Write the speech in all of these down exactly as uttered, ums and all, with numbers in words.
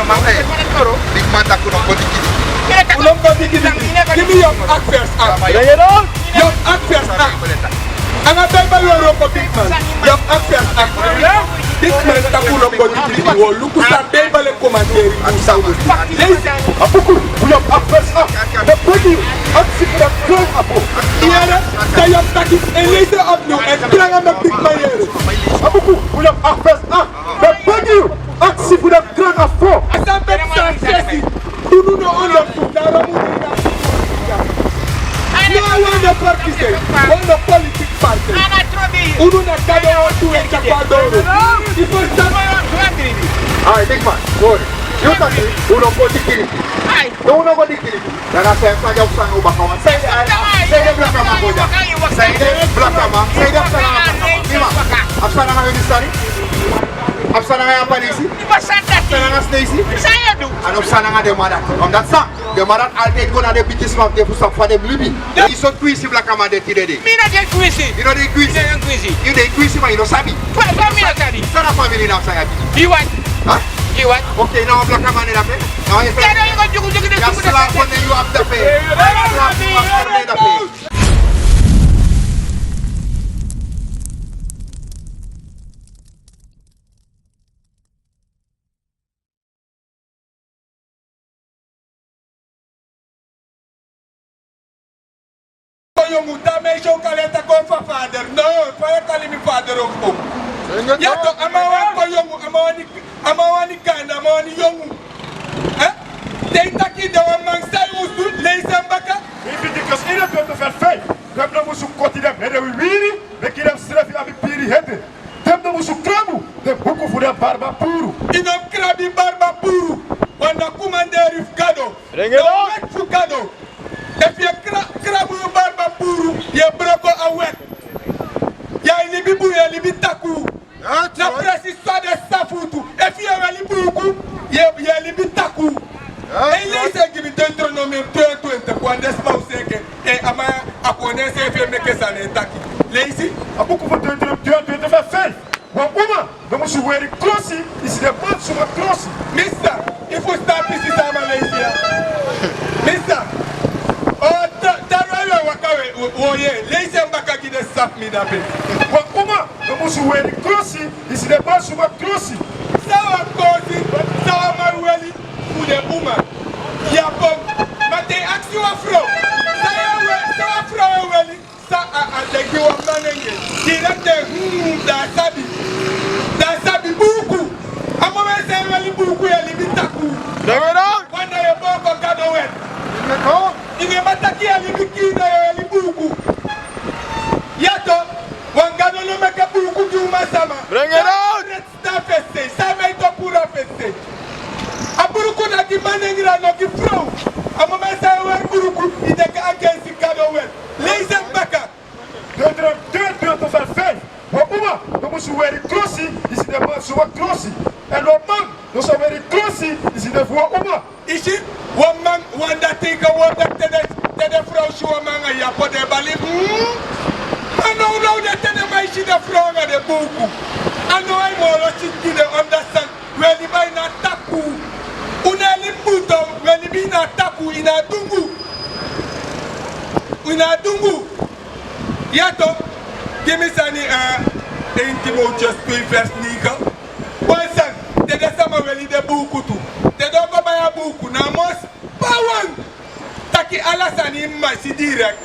Man, eh, bigi man taki un no kon diki diki. Un no kon diki diki. Gi mi Job acht vers acht. Job acht vers acht. Nanga Bijbel wi o wroko, bigi man. Job acht vers acht. Bigi man taki un no kon diki diki. Wi o luku san Bijbel e komanderi un, san un musu du. Leisi. A buku fu Job acht vers acht. Mi e begi yu, aksi fu den kran afo. Yere san Job taki, en leisi en opnieuw. En kran, meki bigi man yere. A buku fu Job acht vers acht. Mi e begi yu, aksi fu den kran afo. A san Bijbel taki, unu no onderzoek, daarom unu no onderzoek. No, unu no politiek partij. Unu na Gado wantu e tyari kon doro. Yu ferstan? Ai, bigi man, sorry. Yu taki un no kon diki diki. No, un no kon diki diki. Dan a san, san Job sani na un baka wan. San ede, san ede blakaman go dya? San ede blakaman, san ede a psa nanga blakaman? Bigi man, a psa nanga Hindustani? A psa nanga Yapanesi? A psa nanga Sineisi? A no psa nanga den man dati. Omdat san, den man dati altijd go na den bigisma fu den fu sabi fa den mus libi. Yu so kwinsi blakaman de tide dei? Mi no de kwinsi. Yu no de kwinsi? Mi no de kwinsi. Yu de kwinsi ma yu no sabi. Fa, fa mi no sabi? San na famili na psa ya? Yu wani? Ha? Yu wani? Ok, na wan blakaman de dape. Na wan... Yu abi dape. Yongu, dan mi e si yu kari en taki fa vader. No, fa yu e kari mi vader of oom? Ya to, a man wani kon yongu, a man wani, a man wani gaandi, a man wani yongu. Eh? Te yu taki den wan man, san yu musu du, leisi en baka. Leviticus eenentwintig vers vijf. Den no musu koti den ede wiwiri, meki den srefi abi piri ede. Den no musu krabu den buku fu den barba puru. Yu no mus krabu yu barba puru. Wan na komanderi fu Gado. Bring it on. Na wet fu Gado. Efu yu e kra-, krabu yu barba puru, yu e broko a wet. Yu e libi bun, yu e libi takuu. Na precies so a de safu tu. Efu yu e weri buku, yu e, yu e libi takuu. Ei, leisi en gi mi Deuteronomium tweeëntwintig, wan den sma o seke. Ei, a man ya, a kon na enseefi e meke sani e taki. Leisi. A buku fu Deuteronomium tweeëntwintig vers vijf. Wan uma no musu weri krosi disi de man suma krosi. Mister, yu fusutan pisi san a man leisi ya? Mister, o, ta-, taruwe yu e waka we, we, we, leisi en baka gi den safu mi dape. Wan uma no musu weri krosi disi de man suma krosi. San wan krosi, san wan man weri fu den uma? Ya pon, ma te yu aksi wan frow, san yu e we-, san wan frow e weri, san a, a de gi wan manengre. Direct, hmm, dan a sabi. Dan a sabi buku. A moment san yu e weri buku, yu e libi takuu. Bring it on. Wan na yu e booko Gado wet. Bring it on. Yu no man taki yu e libi kiin, dan yu e weri buku. Ya to, wan Gado no meke buku gi umasama. Bring it on. San a fesi sei, san a man e topu na fesi sei. A buku na gi manengre, a no gi frow. A moment san yu e weri buku, yu de against Gado wet. Leisi en baka. Deuteronomium tweeëntwintig vers vijf. Wan uma no musu weri krosi disi de man suma krosi. Èn wan man no sa weri krosi disi de fu wan uma. Yu si, wan man, wan dati kan weri taki te den, te den frow si wan man anga yapo den e bali. Hmm? Ma nownow de te den man e si den frow anga den buku, a no e moo olo si gi den, omdat san, wi e libi ini a takuu. Un no e libi bun, wi e libi ini a takuu, ini a dungu. Ini a dungu. Ya to, gi mi sani, eh, één Timotheus twee vers negen. Wan sani, te den sama weri den buku tu. Te den o go bai a buku, na a mus pawon. Taki ala sani yu mus si direct.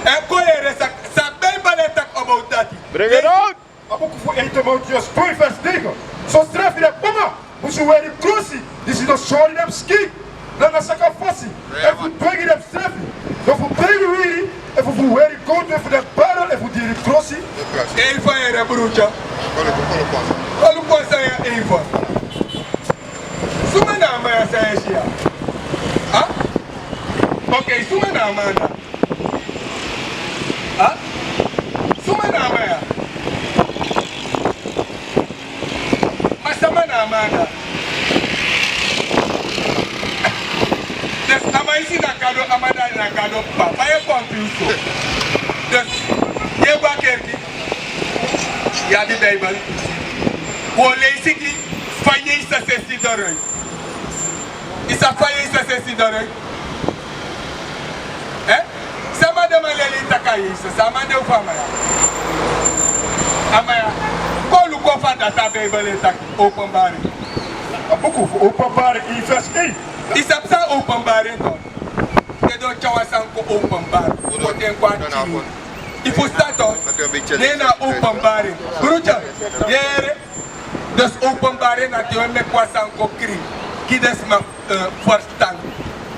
Èn kon yere san, san Bijbel e taki about dati. Bring it on. A buku fu één Timotheus twee vers negen. Sosrefi den uma musu weri krosi disi no sori den skin nanga sakafasi, efu dwengi densrefi, efu dwengi wiri, efu fu weri gowtu efu den barel, efu diri krosi. Ei, fa yere, bruta. Kolo, kolo, pasa. Kolo, pasa ya, ei, fa. Suma na a man ya san yu e si ya? Ha? Ok, suma na a man ya? Ha? Suma na a man ya? Ma sama na a man ya? Dus a man disi na Gado, a man dati na Gado p'pa. Fa yu e confuse so? Dus yu e go a kerki, yu abi Bijbel, wi o leisi gi fa Yesus e sidon. Sabi fa Yesus e sidon? Eh? Sama den man leli yu taki a Yesus, a man de fu a man ya. A man ya. Kon luku fa dati a Bijbel e taki, Openbaring. A buku fu Openbaring, in vers één. Yu sabi san Openbaring kon? Te den o tyari wan sani kon openbaar, kon ten kon a tini. Yu fusutan tok? Ne na Openbaring. Broertje, yere. Dus Openbaring na te wi e meki wan sani kon krin gi den sma, eh, ferstan.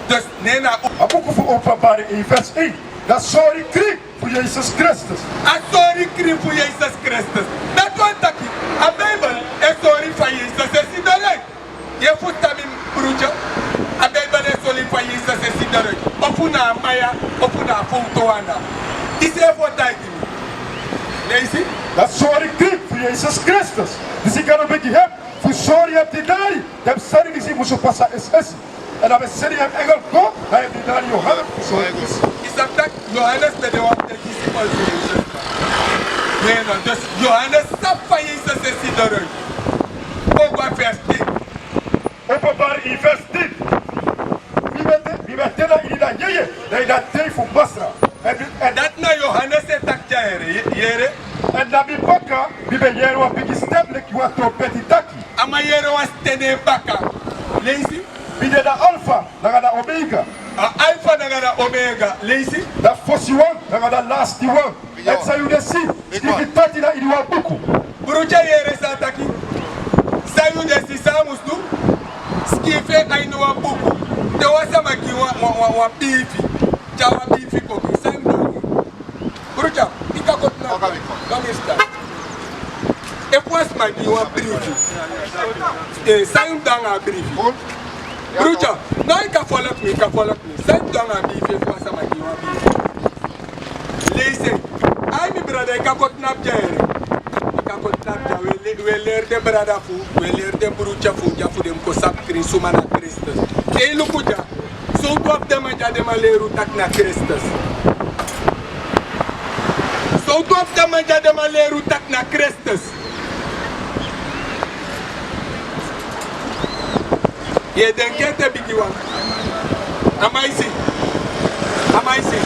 Dus ne na o- A buku fu Openbaring, in vers één. A sori krin fu Yesus Kristus. A sori krin fu Yesus Kristus. Dati wani taki a Bijbel e sori fa Yesus e sidon. Yu e fusutan mi, broertje? A Bijbel e sori fa Yesus e sidon. Ofu na a man ya, ofu na a fowtu wan na. Yu si efu o taigi mi. Leisi. A sori krin fu Yesus Kristus, disi Gado ben gi en fu sori en dinari den sani disi musu pasa es'esi. Èn a ben seni en engel go na en dinari Johannes fu sori en. Yu sabi taki Johannes ben de wan fu den disipel fu Yesus. Ne no, dus Johannes sabi fa Yesus e sidon. Go go a vers tien. Openbaring, in vers tien. Mi ben de, mi ben de na ini a yeye, na ini a dei fu Masra. Èn, èn dati na Johannes e taki dya, yere, yere. Èn na mi baka mi ben yere wan bigi stem leki wan trompeti taki. A man yere wan sten na en baka. Leisi. Mi de a Alfa nanga a Omega. A Alfa nanga a Omega. Leisi. A fosi wan nanga a lasti wan. Èn san yu de si, skrifi tati na ini wan buku. Broertje, yere san a taki. San yu de si, san a musu du, skrifi en a ini wan buku. Te wan sama gi wan, wan, wan, wan biifi, tyari wan biifi kon gi yu, san yu mu du? Broertje, yu kan koti na. Efu wan sama gi yu wan brifi, eh, san yu mu du nanga a brifi? Broertje, no, yu kan follow mi, yu kan follow mi. San yu mu du nanga a brifi efu wan sama gi yu wan brifi? Leisi en. Ai, mi brada, yu kan koti na dya, yere. Yu kan koti na dya. Wi e le-, wi e leri den brada fu, wi e leri den broertje fu dya fu den mu kon sabi krin suma na Kristus. Te yu luku dya, sowtu wan fu den man dya, den man leri un taki na Kristus? Sowtu wan fu den man dya, den man leri un taki na Kristus? Yu e denki ete, bigi wan? A man e si. A man e si.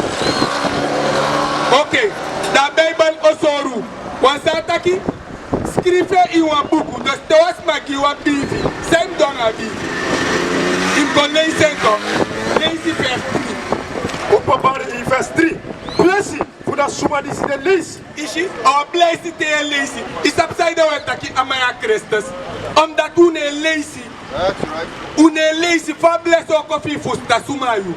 Oké. Da Bijbel o sori un wan sani taki, skrifi en ini wan buku. Dus te wan sama gi yu wan biifi, san yu mu du nanga a biifi? Yu mu go leisi en tok. Leisi vers drie. Openbaring in vers drie. Blesi fu a suma disi e leisi. Yu si, a wan blesi te yu e leisi. Yu sabi sanede wi e taki a man ya Kristus? Omdat un no e leisi. That's right. Un no e leisi. Fa a blesi o kon fu yu fusutan suma a yu?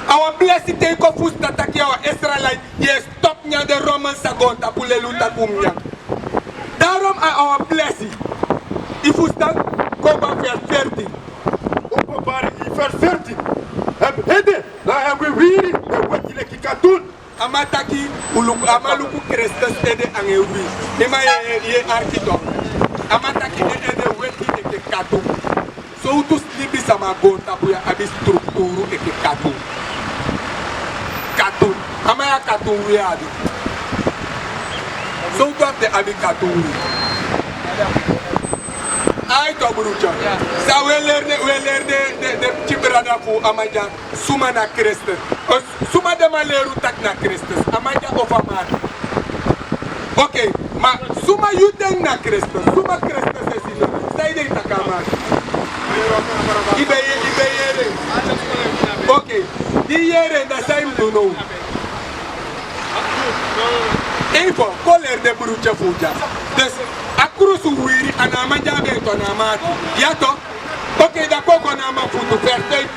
A wan blesi te yu kon fusutan taki yu a wan Israelite, yu e stop nyan den Roman sa go na tapu leli un tapu nyan. Daarom a, a wan blesi. Yu fusutan? Go go a vers veertien. Openbaring in vers veertien. Èn mi ede, na en wiwiri e weti leki katun. A man taki, un luku, a man luku Kristus ede anga en wiwiri. Yu man e, e, e arki tok. A man taki en ede weti leki katun. Sowtu libisama a goontapu ya abi strukturu leki katun? Katun. A man ya, katun wiwiri a abi. Sowtu wan fu den abi katun wiwiri? Ai, tok, broertje. San wi e leri den, wi e leri den, den, den pikin brada fu a man dya suma na Kristus? Suma den man leri un taki na Kristus? A man dya ofu a man ati? Oké, ma suma yu denki na Kristus? Suma Kristus e sidon? Sanede yu taki a man ati? Yu ben ye-, yu ben yere en? Oké, di yu yere en, da san yu mu du now? Efu kon leri den broertje fu un dya. Dus a krusu wiwiri, a na a man dya ben e tan, a na a man ati. Ya tok. Oké, da kon go na a man futu, vers vijftien.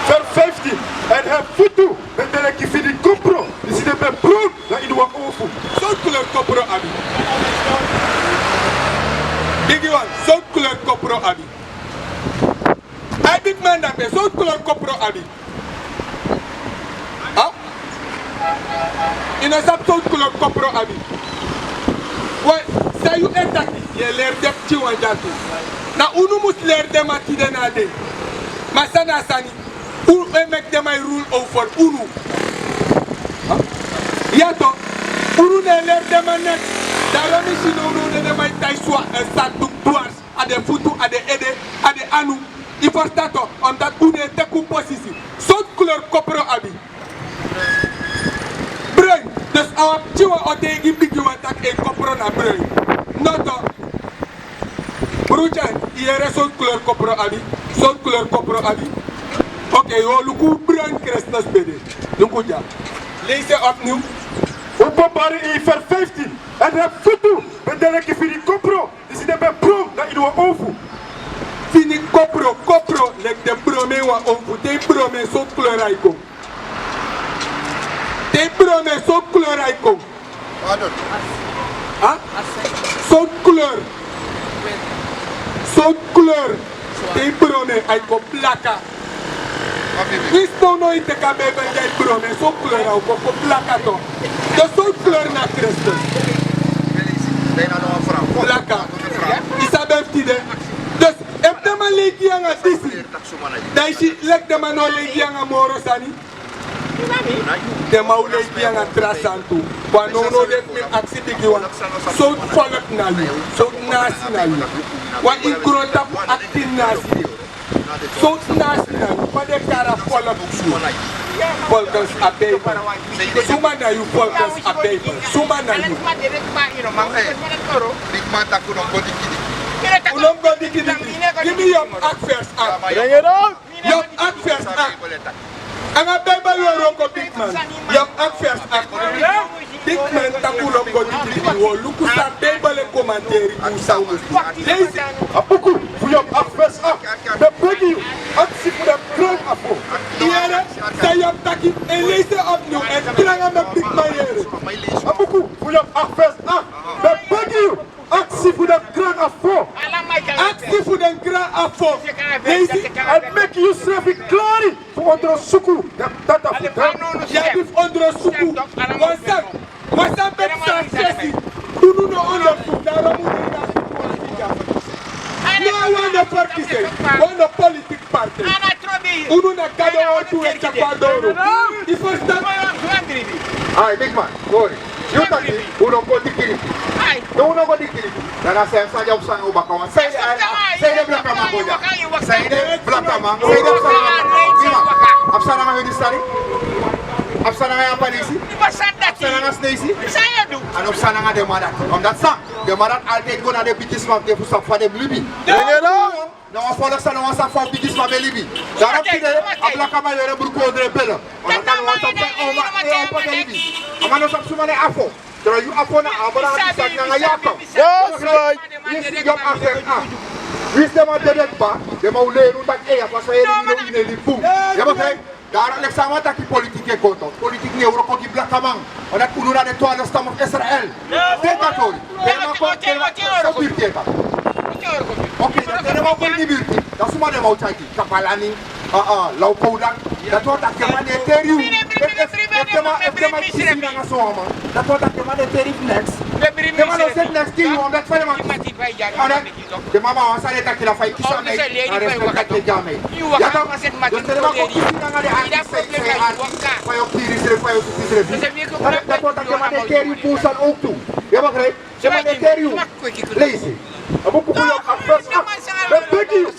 Vers vijftien. Èn en futu ben de leki fini kopro, disi den ben bron na ini wan ofu. Sowtu kleur kopro abi? Bigi wan, sowtu kleur kopro abi? Ai, bigi man, dape, sowtu kleur kopro abi? Ha? Yu no sabi sowtu kleur kopro abi? We, san yu e taki, yu e leri den pikin wan dya tu. Na unu mus leri den man tide na a dei. Ma san na a sani? Un e meki den man e rule over unu. Ha? Ya tok. Unu no e leri den man neks. Daarom yu si now, now den man e tai swa, eh, sanduk dwars a den futu, a den ede, a den anu. I ferstan tok, omdat un no e teki un posisi. Sortu kleur kopro abi? Bruin. Dus a wan pikin wan o taigi bigi wan taki en kopro na bruin. No tok. Broertje, i yere sortu kleur kopro abi? Sortu kleur kopro abi? Oké, yu o luku bruin Kristus ben de. Luku dya. Leisi en opnieuw. Openbaring één vers vijftien. En en futu ben de leki fini kopro disi den ben bron na ini wan owfu. Fini kopro, kopro leki den bron en ini wan owfu. Te i bron en, sortu kleur a e kon? Te i bron en, sortu kleur a e kon? Pardon. Ha? Sortu kleur. Sortu kleur. Te i bron en, a e kon blaka. Winsi nownow i teki a Bijbel, te i bron en, sortu kleur a o kon? Kon blaka tok. Dus sortu kleur na Kristus? Blaka. I sabi en fu tide. Dus efu den man lei gi yu nanga disi, dan i si leki den man no o lei gi yu nanga moro sani. Den man o lei gi yu nanga tra sani tu. Wan nownow de fu mi aksi bigi wan. Sortu folku na yu? Sortu nasi na yu? Wan ini grontapu achttien nasi. Sortu nasi na yu? Fa den e kari a folku fu yu? Volgens a Bijbel. Suma na yu volgens a Bijbel? Suma na yu? Bigi man taki un no go dikidiki. Un no go dikidiki. Gi mi Job acht vers acht. Bring it out. Job acht vers acht. Nanga Bijbel wi o wroko, bigi man. Job acht vers acht. Bigi man taki un no go dikidiki. Wi o luku san Bijbel e komanteri gi un san un mus du. Leisi. A buku fu Job acht vers acht. Mi e begi yu, aksi fu den kran afo. Yu yere san Job taki? En leisi en opnieuw, en tranga meki bigi man yere. A buku fu Job acht vers acht. Mi e begi yu, aksi fu den kran afo. Aksi fu den kran afo. Leisi. En meki yusrefi klari fu ondrosuku den data fu den. Yu abi fu ondrosuku wan sani. Wan sani ben psa a fesi, unu no onderzoek, daarom unu no e abi wan figi a fesi. No, wi no e verkiezing, wi no e politiek partij. Unu na Gado wan tu e tyari kon na doro. I ferstan? Ai, bigi man, sorry. Yu taki un no go dikidiki. Te un no go dikidiki, dan na san, san de a opsanga un baka wan? San ede, san ede blakaman go dya? San ede blakaman, san ede a psa nanga? Bigi man, a psa nanga yu disi sani? A psa nanga Yapanesi? A psa nanga Sineisi? A no psa nanga den man dati. Omdat san, den man dati altijd go na den bigisma fu den fu sabi fa den mus libi. Na wan folku san no wani sabi fa bigisma ben libi. Daarom tide a blakaman e weri bruku ondro en pele. Omdat a no wani sabi fa en oma, en opa ben libi. A man no sabi suma na en afo. Tra yu afo na Abraham, Isaac nanga Yakob. Yes, right. Winsi Job acht vers acht. Winsi den man dede kaba, den man o leri un taki, ei, a pasa yere, yu no, yu no e libi bun. Yu begrijp? Daarom leki san a man taki, politiek e go tok. Politiek no e wroko gi blakaman. Omdat unu na den twaalf stam fu Israel. Te a tori, te den man kon, te den man kon, so birti e taki. Oké, dan te den man kon ini birti, dan suma den man o tyari gi? Kapalani, ah, ah, Law Kowdak. Dati wani taki den man no e teri yu. Efu, efu, efu den man, efu den man kisi nanga so wan man, dati wani taki den man no e teri yu fu neks. Den man no e seti neks gi yu, omdat fa den man kisi. Omdat den man, wan sani e taki, na fa yu kisi a man, na respect dati e gi a man. Ya tok. Dus te den man kon kisi nanga den arki, sei, sei arki, fa yu o kiri yusrefi, fa yu o suku yusrefi. Dati wani taki den man no e teri yu fu san owktu. Yu begrijp? Den man no e teri yu. Leisi. A buku fu Job acht vers acht. Mi e begi yu.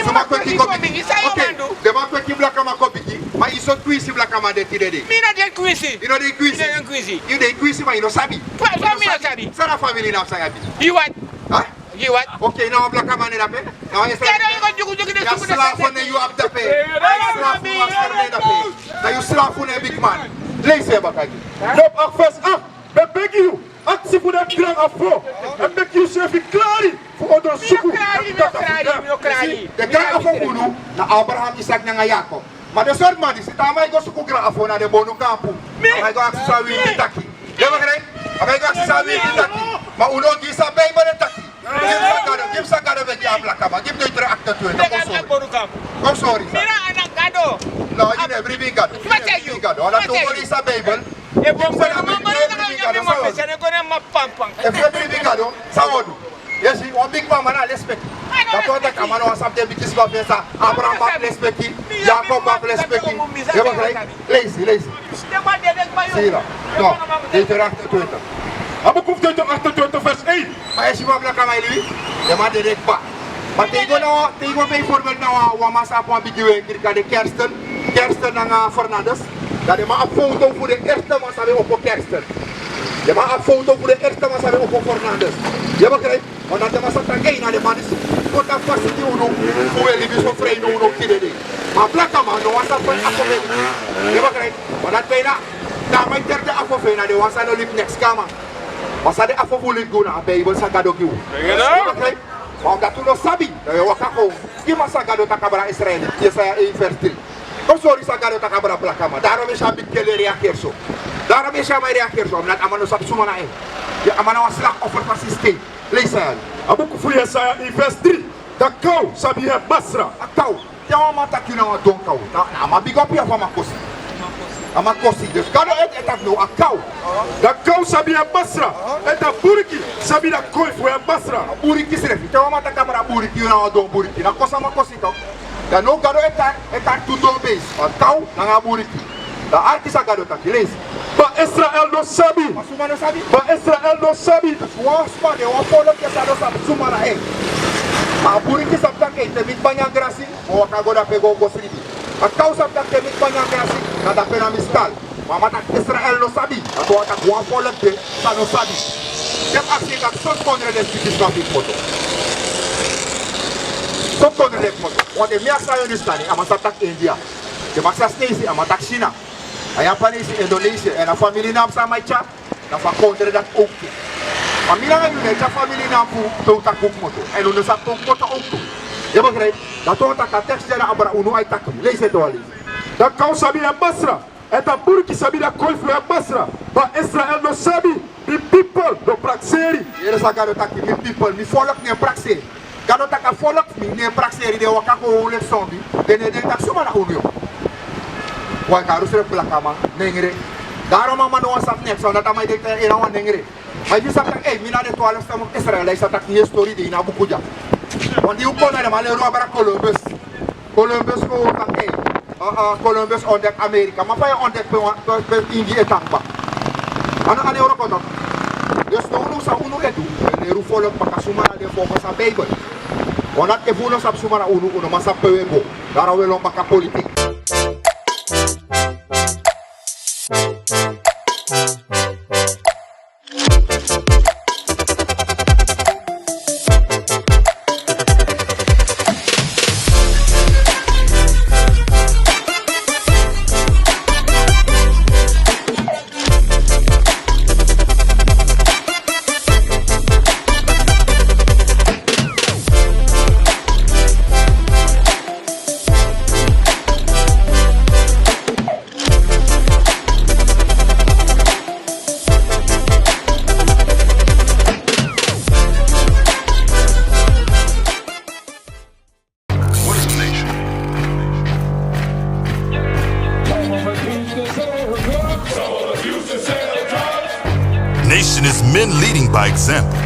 Suma kweki kon bigi? Oké, den man kweki blakaman kon bigi. Ma yu so kwinsi blakaman de tide de. Mi no de kwinsi. Yu no de kwinsi. Mi no de kwinsi. Yu de kwinsi, ma yu no sabi. Fa, fa mi no sabi? San na famili na psa yu abi? Yu wat? Ha? Yu wat? Oké, na wan blakaman na en dape. Na wan Israel. Yu abi slafu na yu abi dape. Yu abi slafu, master na en dape. Na yu slafu na en, bigi man. Leisi en baka gi mi. Job acht vers acht. Mi e begi yu, aksi fu den kran afo. En meki yusrefi klari fu ondrosuku den data fu den. Den kran afo unu na Abraham, Isaac nanga Yakob. Ma den sortu man disi, te a man e go suku kran afo na den bonu kampu, a man e go aksi san winti taki. Yu begrijp? A man e go aksi san winti taki. Ma un no gi san Bijbel e taki. Gi mi san Gado, gi mi san Gado ben gi a blakaman. Gi mi Deuteronomium achtentwintig. Kon sori. Kon sori san. No, yu no e bribi Gado. Yu no e bribi Gado. Ala tu wan san Bijbel. Gi mi san Gado, gi mi san Gado, san Gado. Efu yu e bribi Gado, san wi o du? Yu si, wan bigi man, man na lespeki. Dati wani taki a man no wani sabi den bigisma fu en san Abraham abi lespeki, Yakob abi lespeki. Yu begrijp? Leisi, leisi. Sira. No, Deuteronomium achtentwintig. A buku fu Deuteronomium achtentwintig vers één. A e si fa blakaman e libi, den man dede kba. Ma te yu go na, te yu go bijvoorbeeld na wan, wan man san abi wan bigi wenkri, kan de Kersten, Kersten nanga Fernandes. Dan den man abi foto fu den eerste man san ben opo Kersten. Den man abi foto fu den eerste man san ben opo Fernandes. Yu e begrijp? Want dan den man sa taki, ei, na den man disi poti a fasi gi unu fu un e libi so frei, no, unu o kiri den. Ma blakaman, no wan sa poti afo fu en. Yu e begrijp? Want dati bijna, na a man e teri den afo fu en, na den wan san no libi neks kon a man. Ma san den afo fu un libi gi unu, a Bijbel san Gado gi unu. Yu e begrijp? Ma omdat un no sabi, dan yu e waka kon gi mi san Gado taki abra Israel, Yesaya één vers drie. Kon sori san Gado taki abra blakaman. Daarom yu e si a bigi kel e reageri so. Daarom yu e si a man e reageri so, omdat a man no sabi suma na en. Ya, a man na wan slachtoffer fu a systeem. Leisi en. A buku fu Yesaya één vers drie. Da kaw sabi en masra. A kaw. Te wan man taki yu na wan don kaw. Na, na a man bigi opo yu, a man kosi. A man kosi. Dus Gado e, e taki now a kaw. Da kaw sabi en masra. Èn da buriki sabi da koi fu en masra. A buriki srefi. Te wan man taki abra buriki, yu na wan don buriki. Na kosi a man kosi tok. Dan now Gado e tan, e tan tu don beest. A kaw nanga a buriki. Dan arki san Gado taki, leisi. Ma Israel no sabi. Ma suma no sabi? Ma Israel no sabi. Wan sma de, wan folku de san no sabi suma na en. Ma a buriki sabi taki, ei, te mi kba nyan grasi, mi o waka go dape go, go sribi. A kaw sabi taki te mi kba nyan grasi, na dape na mi skal. Ma a man taki Israel no sabi. Dati wani taki wan folku de san no sabi. Den aksi taki sortu kondre den e kisi sma fu kmoto. Sortu kondre den e kmoto. Want den man san yu e si, a man sabi taki India. Den man san e si, a man taki China. A Japanese, Indonesia, èn a famili nen san a man e tyari, na fu a kondre dati owktu. Ma mi nanga yu no e tyari famili nen fu pe un taki un kmoto. Èn un no sabi pe un kmoto owktu. Yu e begrijp? Dati wani taki a tekst di a abra unu, a e taki. Leisi en, leisi. Da kaw sabi en masra, èn da buriki sabi da koi fu en masra, ma Israel no sabi. Mi pipel no prakseri. Yere san Gado taki, mi pipel, mi folku no e prakseri. Gado taki a folku fu mi no e prakseri, den e waka kon leki sombi. Den no e denki taki suma na unu. Wan karu srefi blakaman, nengre. Daarom a man no wani sabi neks, omdat a man e denki taki en na wan nengre. Ma efu yu sabi taki, ei, mi na den twaalf stam fu Israel, dan yu sabi taki yu e stori de ini a buku dya. Want di yu kon na den man leri unu abra Columbus. Columbus kon taki, ei, a, a, Columbus ontdek Amerika. Ma fa yu e ontdek pe wan, pe, pe Ingi e tan kaba? A no, a no e wroko tok. Dus now unu, san unu e du, wi e leri un folku baka suma na den folku san Bijbel. Want efu un no sabi suma na unu, un no man sabi pe wi e go. Daarom wi e lon baka politiki. What is a nation? Nation is men leading by example.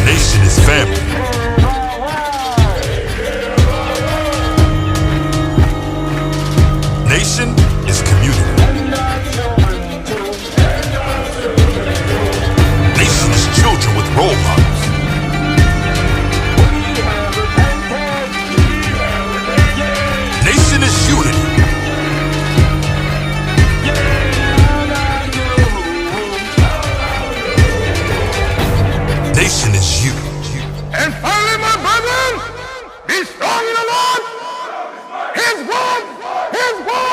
Nation is family. Nation is community. Nation is children with role models. Nation is unity. Nation is you. And finally, my brethren, be strong in the Lord. His word, his word.